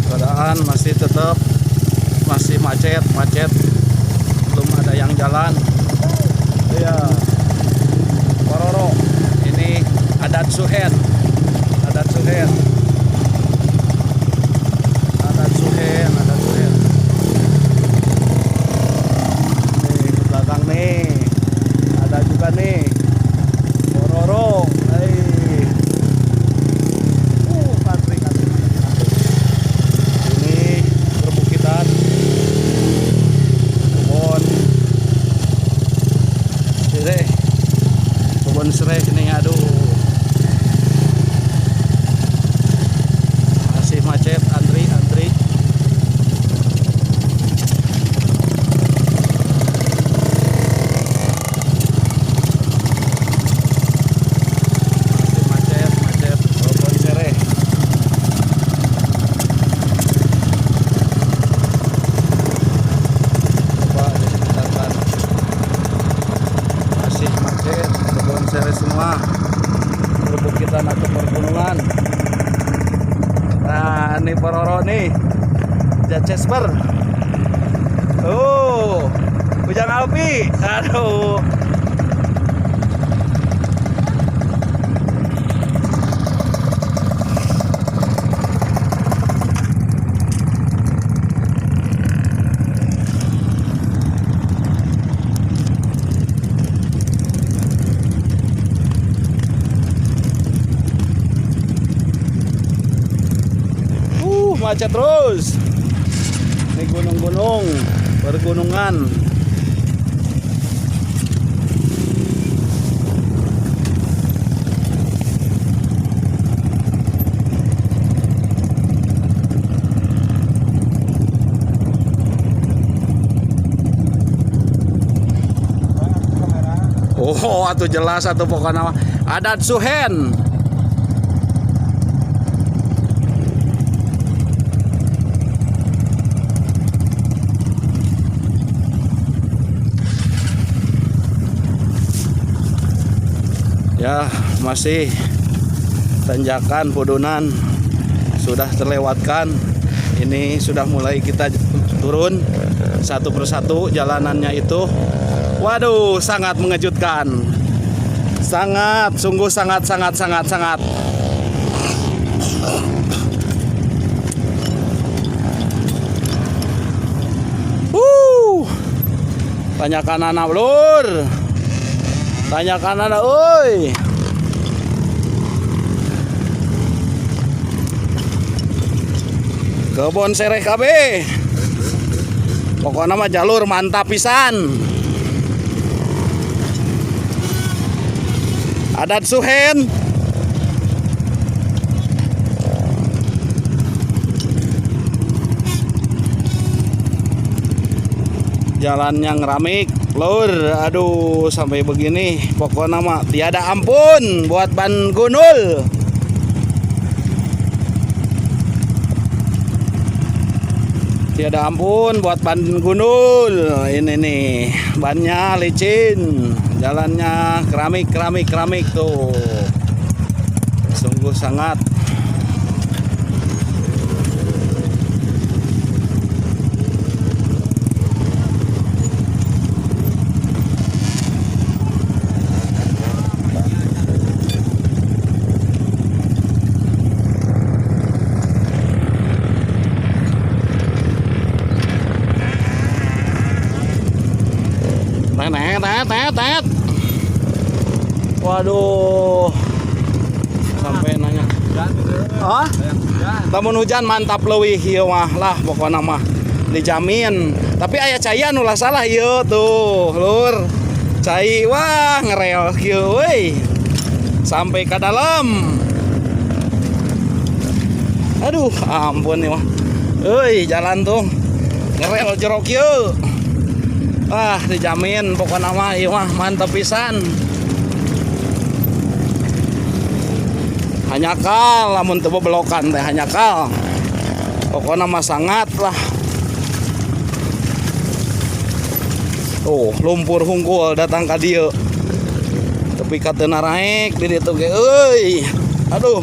Keadaan masih tetap masih macet, macet. Belum ada yang jalan. Iya. Pororo. Ini adat Suhen. Adat Suhen. Adat Suhen, adat Suhen. Nih, ke belakang nih. Ada juga nih. Pororo. Hei. Antri, antri, antri, antri. Ini perbukitan. Kebun sereh. Kebun sereh ini, aduh. Masih macet, antri, antri. Masih macet, macet. Kebun sereh. Coba disekitarkan. Masih macet, kebun sereh semua. Perbukitan atau pergunungan. Nah, ini Pororo nih. Jacesper. Oh, Ujang Alpi. Aduh. Macet terus. Ini gunung-gunung, pergunungan. Oh, atuh jelas atuh pokoknya mah. Adat Suhen. Ya, masih tanjakan Pudunan sudah terlewatkan. Ini sudah mulai kita turun satu persatu jalanannya itu. Waduh, sangat mengejutkan. Sangat, sungguh sangat, sangat, sangat, sangat. Wuh. Tanjakan anak, lur. Tanjakan anak, oi. Kebon sereh KB. Pokoknya mah jalur mantap pisan. Adat Suhen. Jalan yang keramik, lur. Aduh, sampai begini. Pokoknya mah tiada ampun buat ban gunul. Tiada ampun buat ban gundul. Ini nih, bannya licin, jalannya keramik, keramik, keramik tuh. Sungguh sangat. Tet, tet, tet, tet. Waduh. Sampai nanya. Hah? Lamun hujan mantap leuwih ieu mah lah, pokokna mah dijamin. Tapi aya caian, ulah salah ieu tuh, lur. Cai, wah, ngerel kieu euy. Sampai ke dalam. Aduh, ampun nih mah. Euy, jalan tuh. Ngerel jero kieu. Wah, dijamin pokokna mah ieu mah mantap pisan. Hanjakal lamun teu belokan teh hanjakal. Pokokna mah sangat lah. Tuh, lumpur hungkul datang ka dieu. Tapi ka teu naraek di ditu ge euy. Aduh.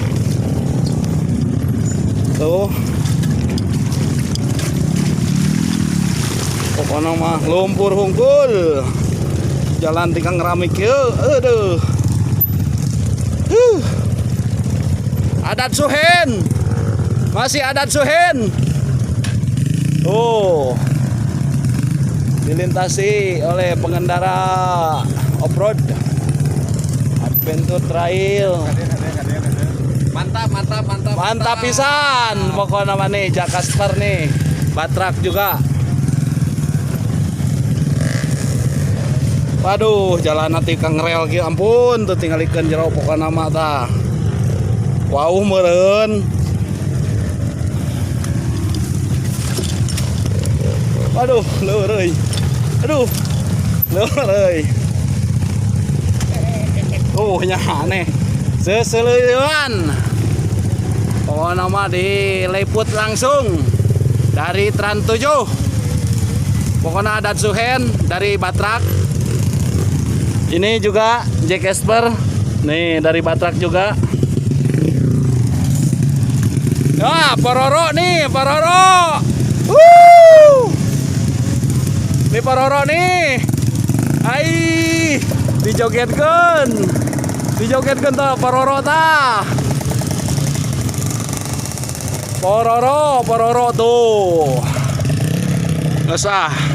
Tuh. Pokoknya mah lumpur hungkul. Jalan tinggal ngeramik kieu. Aduh. Huh. Adat Suhen. Masih adat Suhen. Tuh. Dilintasi oleh pengendara off-road. Adventure trail. Mantap, mantap, mantap. Mantap pisan pokoknya mah nih Jakasper nih. Batrak juga. Waduh, jalan nanti kang rel kieu, ampun tuh tingalikeun jero pokokna mah tah. Wauh meureun. Waduh, leur euy. Aduh. Leur euy. Oh, nya aneh. Seseleuan. Pokokna mah diliput langsung dari Trans 7. Pokoknya ada Suhen dari Batrak. Ini juga Jack Esper. Nih dari Batrak juga. Ya, Pororo nih, Pororo. Wuh. Nih Pororo nih. Ai, dijogetkeun. Dijogetkeun tah Pororo tah. Pororo, Pororo tuh. Nggak sah.